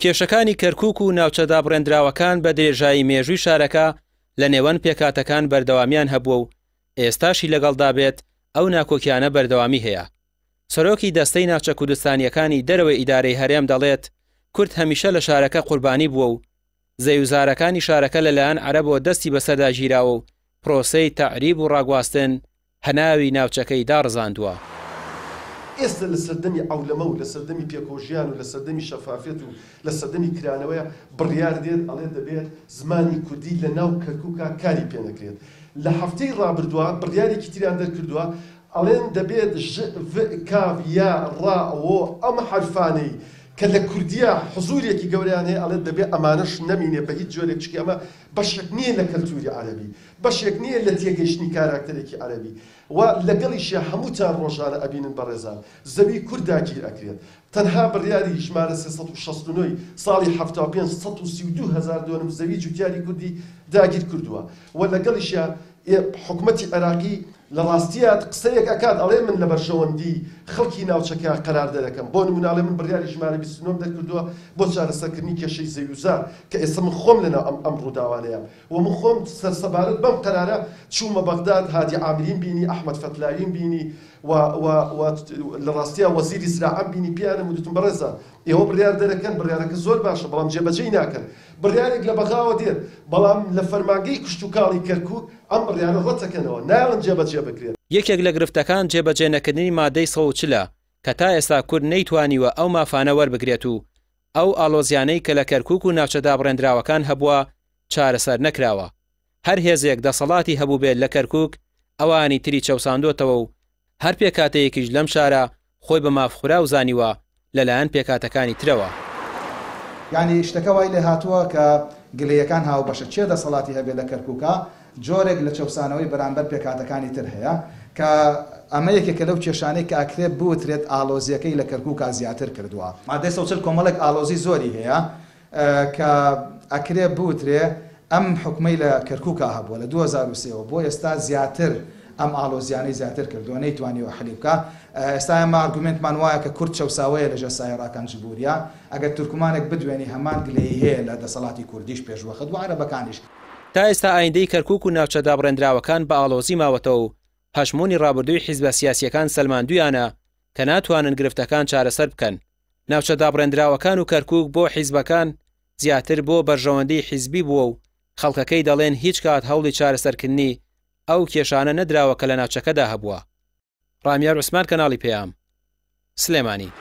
کێشەکانی کەرکوک و ناوچە دابڕێندراوەکان بە درێژایی مێژووی شارەکە لە نێوان پێکهاتەکان بەردەوامیان هەبووە و ئێستاشی لەگەڵدا بێت ئەو ناکۆکیانە بەردەوامی هەیە. سەرۆکی دەستەی ناوچە کوردستانییەکانی دەرەوەی ئیدارەی هەرێم دەڵێت کورد هەمیشە لە شارەکە قوربانی بووە و زەویوزارەکانی شارەکە لەلایەن عەرەبەوە دەستی بەسەردا گیراوە و پرۆسەی تەعریب و ڕاگواستن هەناوی ناوچەکەی داڕزاندووە. ئێستا لە سەردەمی عەولەمە و لە سەردەمی پێکەوەژیان و لە سەردەمی شەفافیەت و لە سەردەمی کرانەوەیە بڕیار دێت ئەڵێ دەبێت زمانی کوردی لە ناو کەرکوکا کاری پێ نەکرێت. لە هەفتەی ڕابردووە بڕیارێکی تریان دەرکردووە ئەڵێن دەبێت ژ، ڤ، کاف، یا، ڕا، وۆ ئەم حەرفانەی کە لە کوردییا حزوورێکی گەورەیان هەیە ئەڵێت دەبێت ئەمانەش نەمینێ بە هیچ جۆرێک چونکی ئەمە بەشێک نییە لە کەلتووری عەرەبی. بەشێک نییە لە تێگەیشتنی کاراکتەرێکی عەرەبی و لەگەڵیشیا هەمووتان ڕۆژانە ئەبینن بەڕێزان زەوی کورد داگیر ئەکرێت تەنها بڕیاری ژمارە 369 ی ساڵی 75 132 هەزار دۆنم زەوی جوتیاری کوردی داگیر کردووە و لەگەڵیشیا حکومەتی عێراقی لە ڕاستیا قسەیەک ئەکات ئەڵێ من لە بەرژەوەندی خەڵکی ناوچەکە قەرار دەرەکەم بۆ نمونە ئەڵێ من بڕیاری ژمارە 29 م دەرکردووە بۆ چارەسەرکردنی کێشەی زەویوزار کە ئێستا من خۆم لەناو ئەم ئەم ڕووداوانەیام و من خۆم سەر سەبارەت بەم قەرارە چوومە بەغداد، هادی عامریم بینی، ئەحمەد فەتلاویم بینی و و و لە ڕاستیا وەزیری زراعەم بینی، پێیانم وتم بەڕێزان ئێوە بڕیار دەرەکەن، بڕیارەکە زۆر باشە، بەڵام جێبەجێی ناکەن. بڕیارێک لە بەغاوە دێت، بەڵام لە فەرمانگەی کشتوکاڵی کەرکووک ئەم بڕیارە ڕەتەکەنەوە، نایەڵن جێبەجێ بکرێت. یەکێک لە گرفتەکان جێبەجێ نەکردنی مادەی 140 ە کە تا ئێستا کورد نەیتوانیوە ئەو مافانە وەربگرێت و ئەو ئاڵۆزیانەی کە لە کەرکوک و ناوچە دابڕێندراوەکان هەبووە چارەسەر نەکراوە. هەر هێزێک دەسەڵاتی هەبووبێت لە کەرکوک ئەوانی تری چەوساندۆتەوە و هەر پێکهاتەیەکیش لەم شارە خۆی بە مافخوراو زانیوە لەلایەن پێکهاتەکانی ترەوە. یانی شتەکە وای لێهاتووە کە گلەییەکان هاوبەشە، کێ دەسەڵاتی هەبێت لە کەرکوکا جۆرێک لە چەوسانەوەی بەرامبەر پێکهاتەکانی تر هەیە کە ئەمە یەکێکە لەو کێشانەی کە ئەکرێت بوترێت ئاڵۆزییەکەی لە کەرکوکا زیاتر کردووە. مادەی 140 کۆمەڵێک ئاڵۆزی زۆری هەیە کە ئەکرێ بوترێ ئەم حوکمەی لە کەرکوکا هەبووە لە 2003 وە بۆ ئێستا زیاتر ئەم ئاڵۆزیانەی زیاتر کردووە نەیتوانیوە حەلی بکا. ئێستا ئێمە ئارگومێنتمان وایە کە کورد چەوساوەیە لەژێر سایەی ڕاکان جبوریا. ئەگەر تورکمانێک بدوێنی هەمان گلەیی هەیە لە دەسەڵاتی کوردیش پێشوەخت و عەرەبەکانیش. تا ئێستا ئایندەی کەرکوک و ناوچە دابڕێندراوەکان بە ئاڵۆزی ماوەتەوە و هەژموونی ڕابردووی حیزبە سیاسییەکان سەلماندوویانە کە ناتوانن گرفتەکان چارەسەر بکەن. ناوچە دابڕێندراوەکان و کەرکوک بۆ حیزبەکان زیاتر بۆ بەرژەوەندیی حیزبی بووە و خەڵکەکەی دەڵێن هیچ کات هەوڵی چارەسەرکردنی ئەو کێشانە نەدراوە کە لە ناوچەکەدا هەبووە. ڕامیار عوسمان کەناڵی پەیام، سلێمانی.